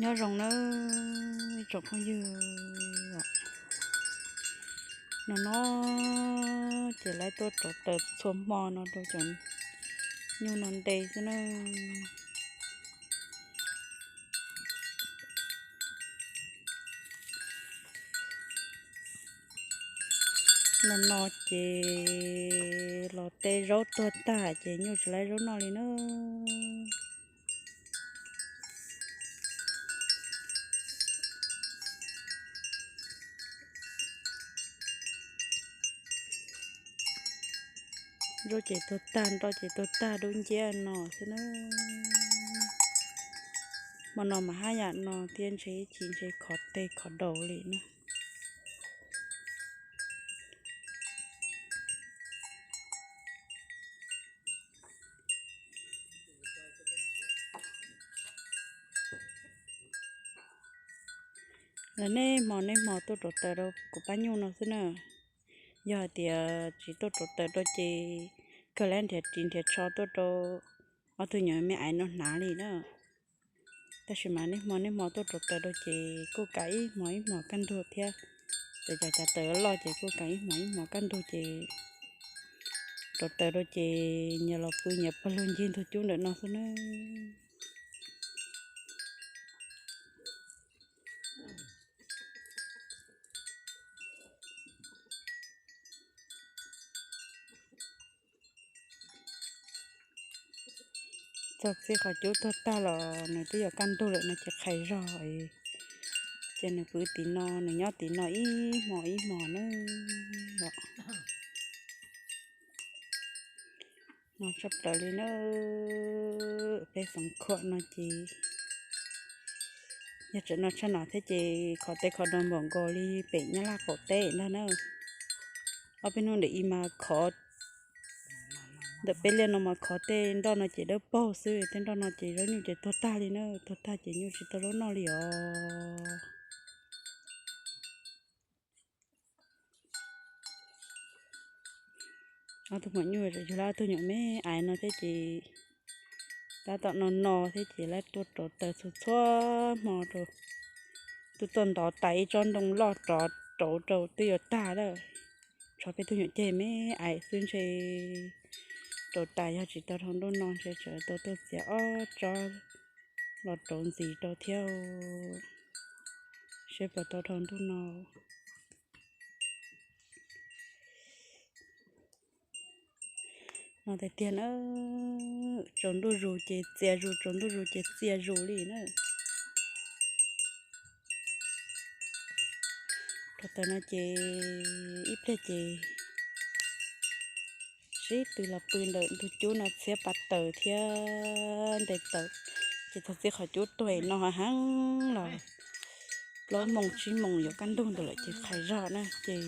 Nyob zoo nawb ib tsoom phooj ywg, no no ces lawv tuaj rauv taws txhua hmo no rau cov nyuj no nte xwb na. No no ces los tej zaub tuag tag ces nyuj tsis laib zaub noj li na. Zaub ces tuag tag, nroj ces tuag tag dub nciab no xwb na. Hmo no mas haj yam no thiab ntshe ib chim ntshe khov teg khov daus li na. Los nej hmo nej hmo tuaj rauv taws rau kuv pab nyuj no xwb na. Yog hais tias tsis tuaj rauv taws rau ces kawg lab nrhiav ris nrhiav tsho tuaj rau ob tug nyuam me aiv no hnav li na. Tab sis mas nej hmo nej hmo tuaj rauv taws rau ces kuj kav ib hmos ib hmos kaj ntug thiab. Ces cov cav taws loj ces kuj kav ib hmos ib hmos kaj ntug ces rauv taws rau ces nyias los pw nyias pawg lug ncig ntug cub ntawm no xwb na. Txog txij qhov cub tuag tag los nws twb yuav kaj ntug lawm no ces qhais zog, ces nws pw tim no nws nyob tim no ib hmos ib hmos na. No tshaj plaws li na, peb Xeev Khuam no ces yog tseem no tshaj no thiab ces khov teg khov daus npaum nkaus li pem Nyab Laj qaum teb ntag na. Ob peb hnub ntawm i mas khov, ntawm peb liaj no mas khov tej nroj no ces dawb paug xwb, tej nroj no ces zaub nyuj ces tuag tag li na, tuag tag ces nyuj tsis tau zaub noj li os. Ob tug maum nyuj yug lawv ob tug nyuam me aiv no thiab ces tab tom no no thiab ces lawv tuaj rauv taws txhua txhua hmo rau, tuaj tuaj ntov tais ib tsob ntoo loj rov rauv rau twb yuav tag lawm. Tshuav peb tug nyuam ceg me aiv xwb ntshe rauv tais yog tsis tau dhau ntuj no ntshe tseem tau tuaj txiav ob tsob los rauv ntxiv rau thiab, seb puas tau dhau ntuj no. No tiag tiag na, tsaus ntuj zus ces txias zus, tsaus ntuj zus ces txias zus li na. Rauv taws no ces ib pliag ces sib tw los pw ntawm ntug cub no txhiab pas taws thiab nte taws, ces txog txij qhov cub tuag no heev los plaub moos tsib moos yuav kaj ntug ntawd lawm ces qhais zog na ces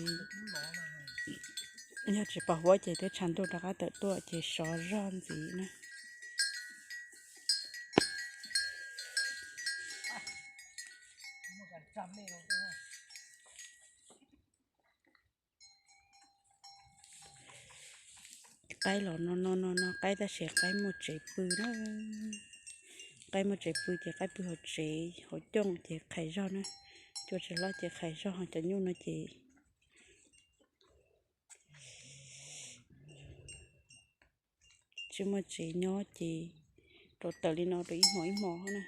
yog tsis pom huab ces twb tshav ntuj rov qab tawm tuaj ces sov zog ntxiv na. Qaib los no no no no qaib tab sis qaib muaj tsev pw na. Qaib muaj tsev pw ces qaib pw hauv tsev hauv cooj ces qhais zog na. Cua tsis hlob ces qhais zog, cov nyuj no ces tsis muaj tsev nyob ces rauv taws li no rau ib hmos ib hmos na.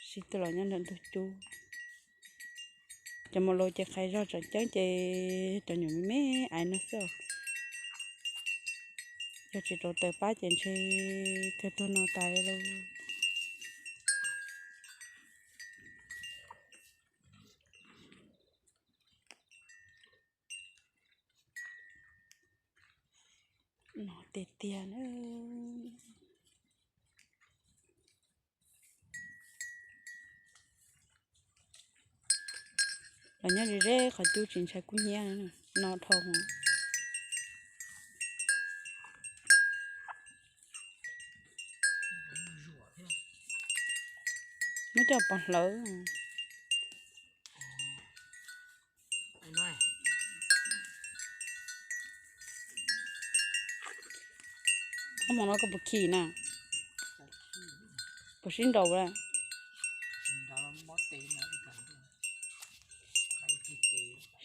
Sib tw los nyob ntawm ntug cub. Cov maum laus ces qhais zog tseem ceeb ces cov nyuam me me aiv no xwb. Yog tsis rauv taws pab ces ntshe kawg tuag no tas li lauj. No tiag tiag na. Los nyob ze ze qhov cub tsis ntshai kub hnyiab no dhau. Muab coj pov hlawv. Ob hmo no koj puas khi na? Puas sib nraus lawm?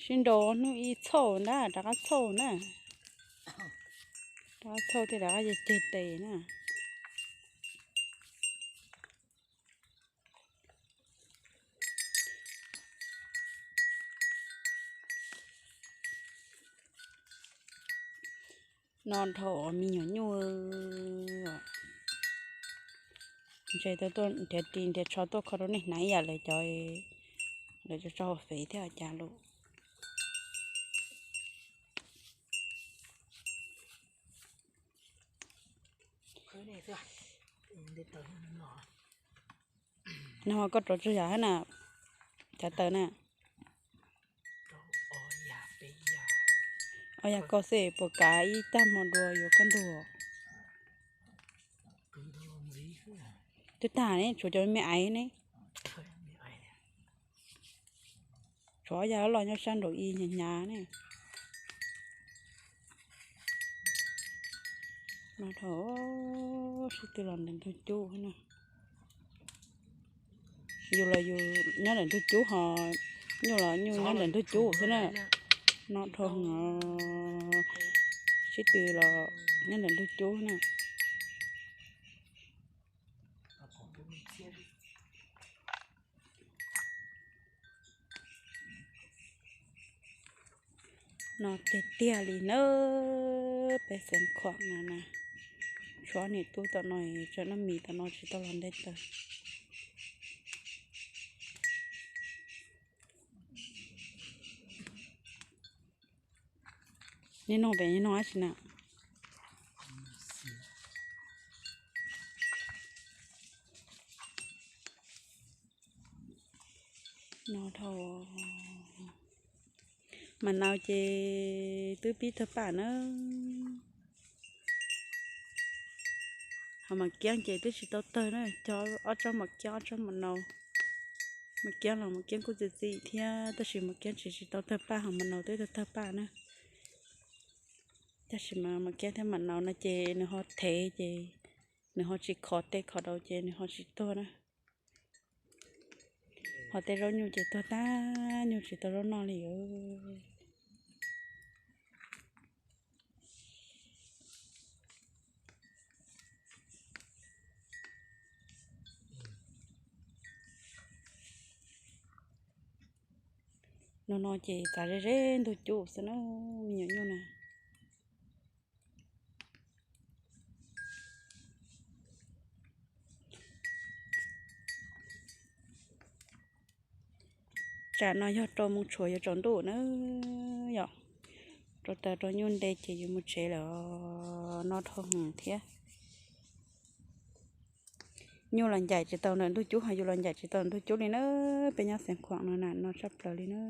Sib nraus hnub ib txhauj na, rov qab txhauj na. Rov qab txhauj thiaj rov qab ceg tes na. No dhau me nyuam nyuj, ntshe tuaj nrhiav ris nrhiav tsho tuaj kho rau nej hnav ib yam lawv cov, lawv cov tsho hauv fev thiab cas lus. No koj rauv tsawg yam na? Cov taws na. Ob yam koj xwb puas kav ib tag hmo dua yuav kaj ntug? Twb tag ne, tshuav cov me aiv ne. Tshuav ob yam los nyob sab nraud ib hnyav hnyav ne. No dhau, sib tw los ntawm ntug cub na. Yus los yus nyob ntawm ntug cub ho, nyuj los nyuj nyob ntawm ntug cub xwb na. No dhau heev, sib tw los nyob ntawm ntug cub na. No tiag tiag li na, peb Xeev Khuam no na, tshuav niam tub tom no, tshuav Naj Mis tom no tsis tau los nte taws. Nej nug pem nej nug dab tsi na? No dhau, mas nau ces twb pib tawg paj na. Ho mas kiab ces twb tsis tau tawg na, cog ob tsob mas kiab ob tsob mas nau. Mas kiab los mas kiab kuj txi txi thiab tab sis mas kiab tsis tsis tau tawg paj, ho mas nau twb tawg tawg paj na. Tab sis mas mas kiab thiab mas nau no ces nws ho thev ces nws ho tsis khov tej khov daus ces nws ho tsis tuag na. Ho tej zaub nyuj ces tuag tag, nyuj tsis tau zaub noj li. No no ces txav ze ze ntug cub xwb na, me nyuam nyuj na. Tsam no yog rau mus tshuav yuav tsaus ntuj na yom. Rau tas rau nyuj nte ces yuav mus tsev lawm. No dhau heev thiab. Nyuj los ncaim tsis tau ntawm ntug cub, ho yus los ncaim tsis tau ntug cub li na. Peb nyob Xeev Khuam no na, no tshaj plaws li na.